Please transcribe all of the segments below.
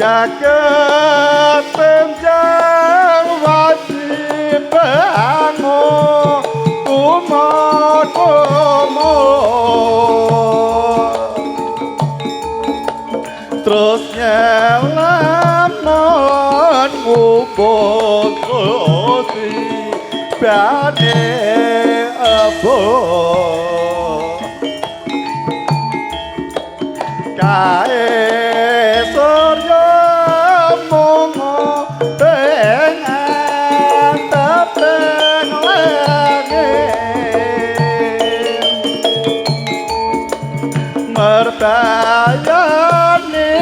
Jagat tenjang wajib bango kumo terus nyelamon ngubung roti bane ebo kae surya mungo ing anteping langit merbayani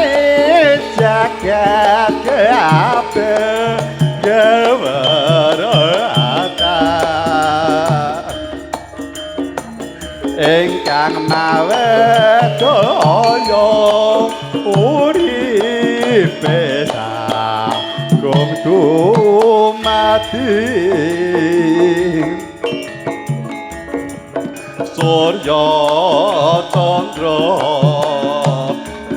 jagat kabeh gewerata ingkang mawe daya uripe sagung dumadi Surya Candra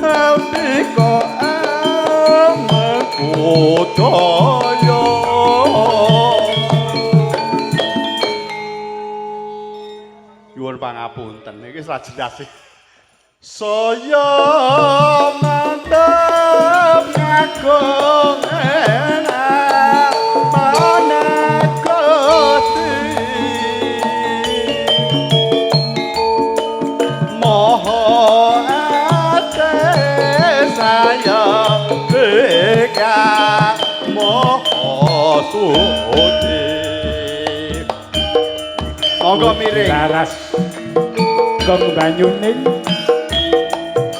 Ambika Amengkudaya. Nyuwun pangapunten iki wis ra jelas sih. Saya mantep ngagung enak Gusti Maha Ate saya beka Maha Suci. Monggo miring Laras gong banyuning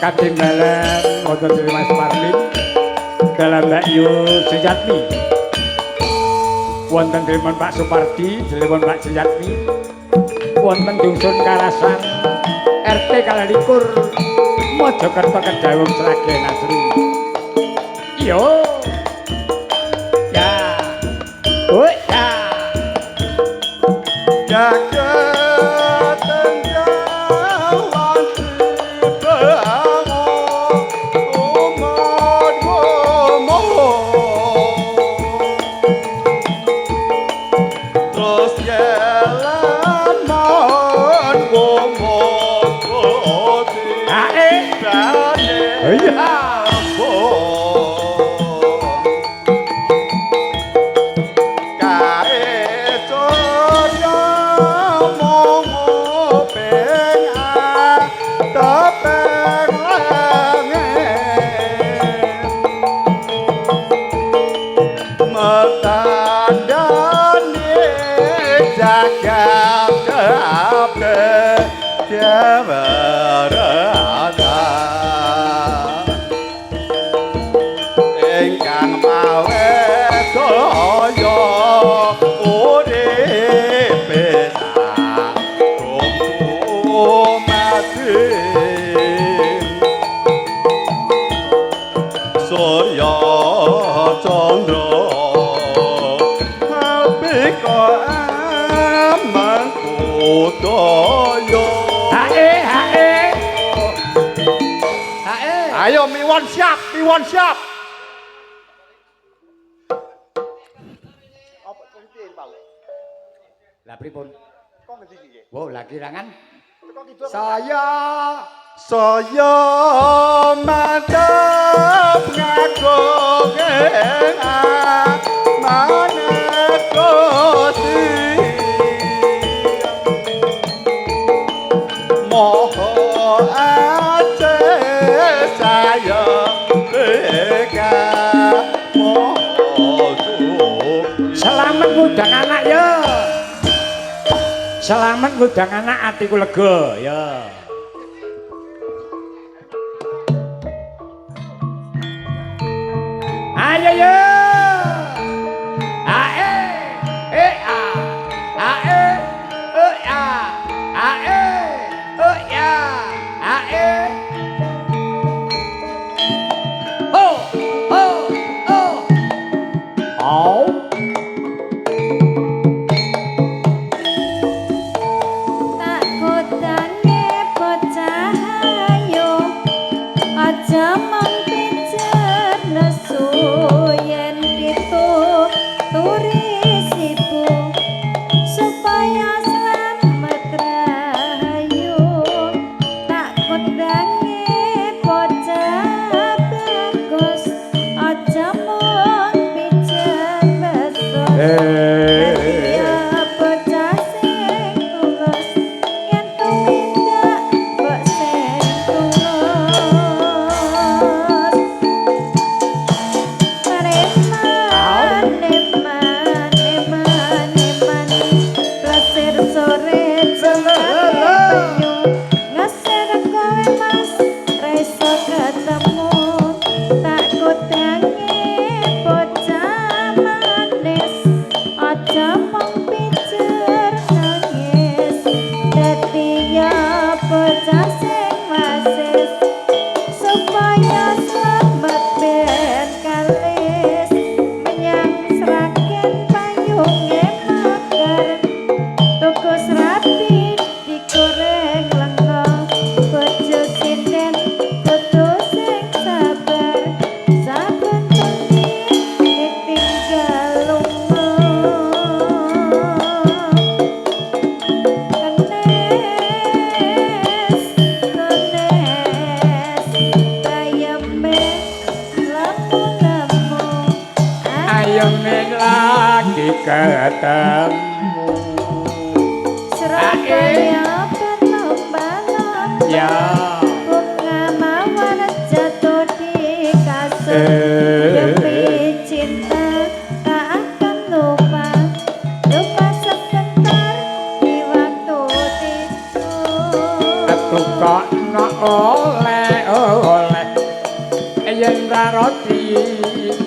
katimbalan wonten dewi Mas Parlin dalam Mbak Yu Sejatmi, wonten Delimon Pak Supardi, Delimon Pak Sejatmi, wonten Dusun Karasan RT 22 Mojokerto Kedawung Sragen Asri. Yo ya oh ya. Jagat tenjang wajib bango umur gomo terus jalan mon gomo goti Ae. Bane Iya. Kae surya mungu ping tepeng langit mertandani jagat kabeh dewerata ingkang mawe daya uripe sagung dumadi Surya Candra Ambika Amangkudaya. Hae hae hae. Ayo miwon siap, miwon siap. Apa cerita Pak? Lah pripun? Kok ngendi iki? Wo lah kirangan Teko kidul. Saya Saya mantep ngagung ing amane Gusti Maha Ace saya beka Maha Suci. Selamat ngundang anak ya. Selamat ngundang anak atiku lega ya. Ayo yo. Ae e a ae e a ae e ya ae. Ho ho ho. Au. Tak godane bocah ayo aja mung pijer. Ketemu. Surabaya berlomba-lomba. Ya. Bunga mawar jatuh di kasur. Demi cinta tak akan lupa. Lupa sebentar di waktu tidur. Tukokno oleh-oleh, yen ra roti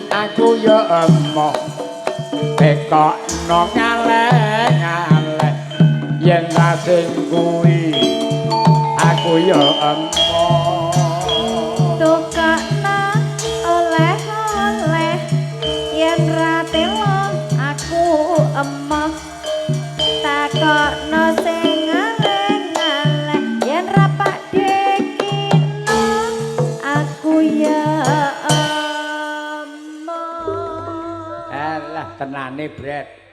aku ya emoh. Tekokno ngaleh-ngaleh, yen ra sing kuwi aku ya emoh. Tukokno oleh-oleh, yen ra telo aku emoh. Takokno sing ngaleh-ngaleh, yen ra Pak Dekino aku ya emoh. Alah, tenane, Bret.